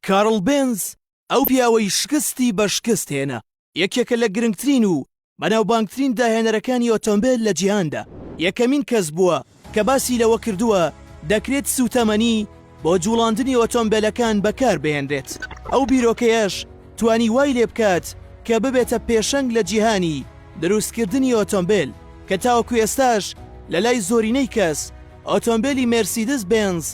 کارڵ بێنز ئەو پیاوەی شکستی بە شکست هێنا، یەکێکە لە گرنگترین و بەناوبانگترین داهێنەرەکانی ئۆتۆمبێل لە جیهاندا، یەکەمین کەس بووە کە باسی لەوە کردووە دەکرێت سووتەمەنی بۆ جوڵاندنی ئۆتۆمبێلەکان بەکاربهێنرێت، ئەو بیرۆکەیەش توانی وای لێبکات کە ببێتە پێشەنگ لە جیهانی دروستکردنی ئۆتۆمبێل کە تاوەکو ئێستاش لەلای زۆرینەی کەس ئۆتۆمبێلی مێرسیدس بێنز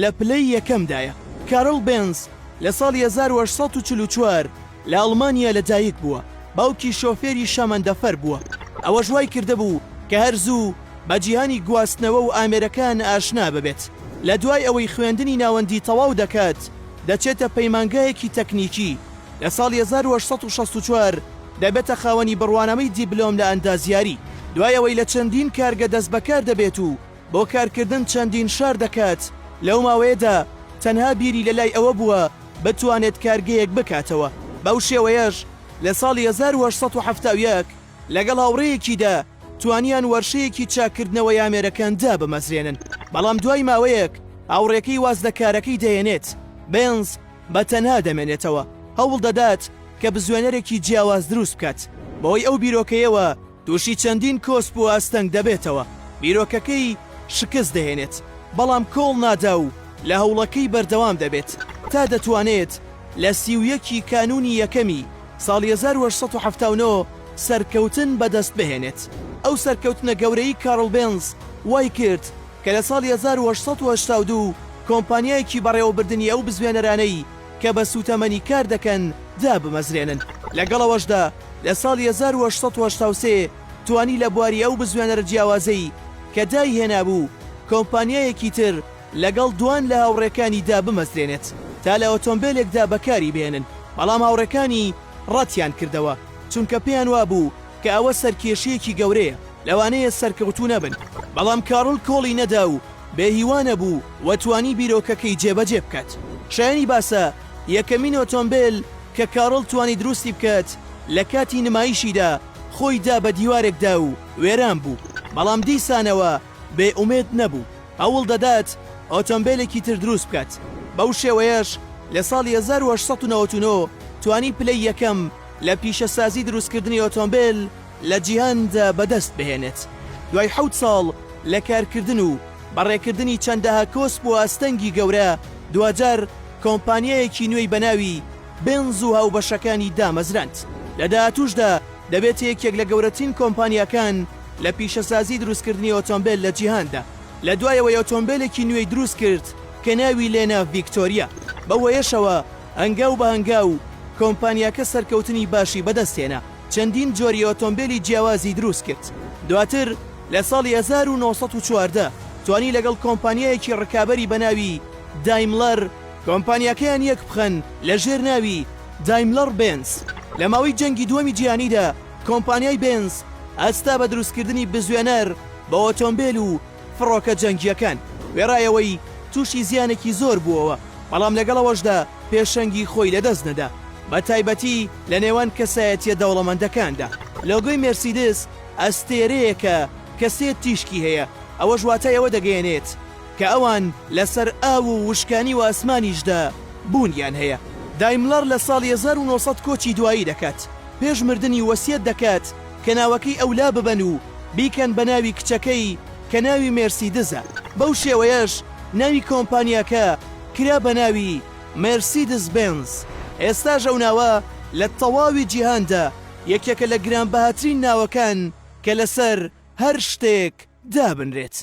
لە پلەی یەکەمدایە. کارڵ بێنز لە ساڵی 1844 لە ئەڵمانیا لەدایک بووە، باوکی شۆفێری شەمەندەفەر بووە، ئەوەش وای کردبوو کە هەر زوو بە جیهانی گواستنەوە و ئامێرەکان ئاشنا ببێت. لە دوای ئەوەی خوێندنی ناوەندی تەواو دەکات، دەچێتە پەیمانگایەکی تەکنیکی، لە ساڵی 1864 دەبێتە خاوەنی بڕوانامەی دیبلۆم لە ئەندازیاری. دوای ئەوەی لە چەندین کارگە دەستبەکار دەبێت و بۆ کارکردن چەندین شار دەکات، لەو ماوەیەدا تەنها بیری لەلای ئەوە بووە بتوانێت کارگەیەک بکاتەوە، بەو شێوەیەش لە ساڵی 1871 لەگەڵ هاوڕێیەکیدا توانیان وەرشەیەکی چاککردنەوەی ئامێرەکان دابمەزرێنن، بەڵام دوای ماوەیەک هاوڕێکەی واز لە کارەکەی دەهێنێت، بێنز بە تەنها دەمێنێتەوە، هەوڵ دەدات کە بزوێنەرێکی جیاواز دروست بکات، بەهۆی ئەو بیرۆکەیەوە تووشی چەندین کۆسپ و ئاستەنگ دەبێتەوە، بیرۆکەکەی شکست دەهێنێت، بەڵام کۆڵ نادا و لە هەوڵەکەی بەردەوام دەبێت تا دەتوانێت لە 31 ی کانوونی یەکەمی ساڵی 1879 سەرکەوتن بەدەست بهێنێت. ئەو سەرکەوتنە گەورەی کارڵ بێنز وای کرد کە لە ساڵی 1882 کۆمپانیایەکی بەڕێوەبردنی ئەو بزوێنەرانەی کە بە سووتەمەنی کار دەکەن دابمەزرێنن. لەگەڵ ئەوەشدا لە ساڵی 1883 توانی لە بواری ئەو بزوێنەرە جیاوازەی کە دایهێنابوو کۆمپانیایەکی تر لەگەڵ دوان لە هاوڕێکانی دابمەزرێنێت تا لە ئۆتۆمبێلێکدا بەکاری بهێنن، بەڵام هاوڕێکانی ڕەتیان کردەوە چونکە پێیان وابوو کە ئەوە سەرکێشییەکی گەورەیە لەوانەیە سەرکەوتوو نەبن، بەڵام کارڵ کۆڵی نەدا و بێ هیوا نەبوو و توانی بیرۆکەکەی جێبەجێ بکات. شایەنی باسە یەکەمین ئۆتۆمبێل کە کارڵ توانی دروستی بکات لە کاتی نمایشیدا خۆی دا بە دیوارێکدا و وێران بوو، بەڵام دیسانەوە بێ ئومێد نەبوو هەوڵ دەدات ئۆتۆمبێلێکی تر دروست بکات، بەو شێوەیەش لە ساڵی 1899 توانی پلەی یەکەم لە پیشەسازی دروستکردنی ئۆتۆمبێل لە جیهاندا بەدەست بهێنێت. دوای حەوت ساڵ لە کارکردن و بەڕێکردنی چەندەها کۆسپ و ئاستەنگی گەورە، دواجار کۆمپانیایەکی نوێی بەناوی بێنز و هاوبەشەکانی دامەزراند. لە داهاتووشدا دەبێتە یەکێک لە گەورەترین کۆمپانیاکان لە پیشەسازی دروستکردنی ئۆتۆمبێل لە جیهاندا. لە دوای ئەوەی ئۆتۆمبێلێکی نوێی دروست کرد کە ناوی لێنا ڤیکتۆریا. بەو هۆیەشەوە هەنگاو بە هەنگاو کۆمپانیاکە سەرکەوتنی باشی بەدەستهێنا. چەندین جۆری ئۆتۆمبێلی جیاوازی دروست کرد. دواتر لە ساڵی 1914 توانی لەگەڵ کۆمپانیایەکی ڕکابەری بە ناوی دایملەر کۆمپانیاکەیان یەک بخەن لە ژێر ناوی دایملەر بێنز. لە ماوەی جەنگی دووەمی جیهانیدا کۆمپانیای بێنز هەستا بە دروستکردنی بزوێنەر بۆ ئۆتۆمبێل و فڕۆکە جەنگییەکان، وێڕای ئەوەی تووشی زیانێکی زۆر بووەوە، بەڵام لەگەڵ ئەوەشدا پێشەنگی خۆی لەدەست نەدا، بە تایبەتی لە نێوان کەسایەتییە دەوڵەمەندەکاندا. لۆگۆی مێرسیدس ئەستێرەیەکە کە سێ تیشکی هەیە، ئەوەش واتای ئەوە دەگەیەنێت کە ئەوان لەسەر ئاو و وشکانی و ئاسمانیشدا بوونیان هەیە. دایملەر لە ساڵی 1900 کۆچی دوایی دەکات، پێش مردنی وەسیەت دەکات کە ناوەکەی ئەو لاببەن و بیکەن بە ناوی کچەکەی کە ناوی مێرسیدزە، بەو شێوەیەش ناوی کۆمپانیاکە کرا بە ناوی مێرسیدس بێنز، ئێستاش ئەو ناوە لە تەواوی جیهاندا یەکێکە لە گرانبەهاترین ناوەکان کە لەسەر هەر شتێک دابنرێت.